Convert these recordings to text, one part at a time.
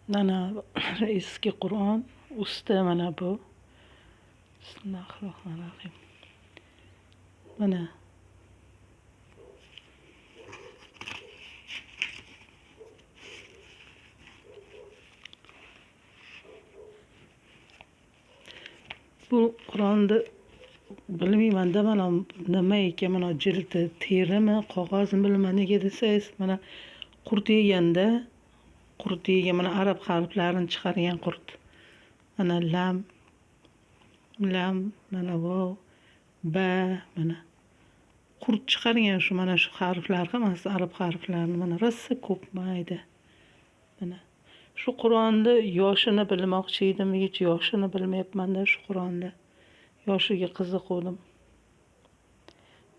Mana eski Qur'on usti mana bu. Bismillahirrohmanirrohim. Mana. Bu Qur'onni bilmaymanda, mana nima ekan, mana jildi terimi, qog'ozmi bilmayman. Nega desangiz, mana qurt yeganda, qurt yegan, mana arab harflarini chiqargan qurt. Mana lam, lam, mana vov, ba, mana qurt chiqargan shu mana shu harflar hammasi arab harflarini mana rosa ko'p mayda. Mana shu Qur'onni yoshini bilmoqchi edim, hech yoshini bilmayapman-da shu Qur'onni. Yoshiga qiziquvdim.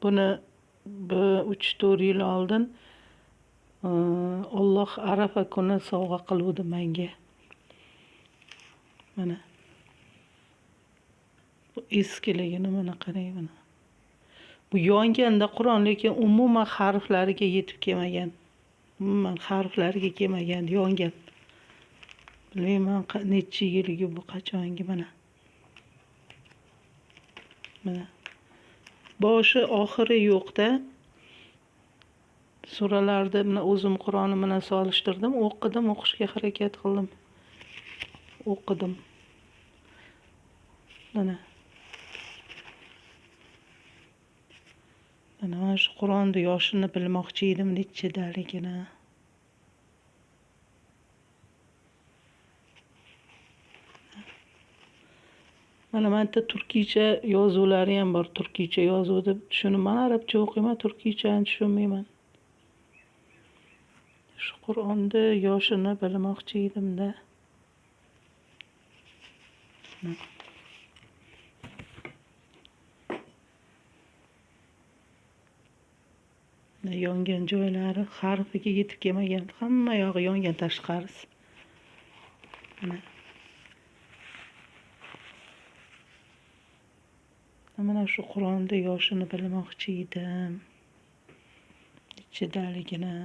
Buni bir 3-4 yil oldin Alloh Arafa kuni sovg'a qiluvdi menga. Mana bu eskiligini mana qarang mana. Bu yonganda Qur'on, lekin umuman harflariga yetib kelmagan. Umuman harflariga kelmagan, yongan. Bilmayman necha yilgi bu, qachongi mana. Mana. Boshi oxiri yo'qda. Suralarda mana o'zim Qur'onim bilan solishtirdim, o'qidim, o'qishga harakat qildim. O'qidim. Mana. Mana mana shu Qur'onni yoshini bilmoqchi edim, nechidaligini. Mana bu yerda turkiycha yozuvlari ham bor. Turkiycha yozuv deb tushunmayman, arabcha o'qiyman, turkiychani tushunmayman. Shu Qur'onni yoshini bilmoqchi edimda. Yongan joylari harfiga yetib kelmagan, hamma yog'i yongan tashqarisi. Mana. Mana shu Qur'onni yoshini bilmoqchi edim. Nechidaligini.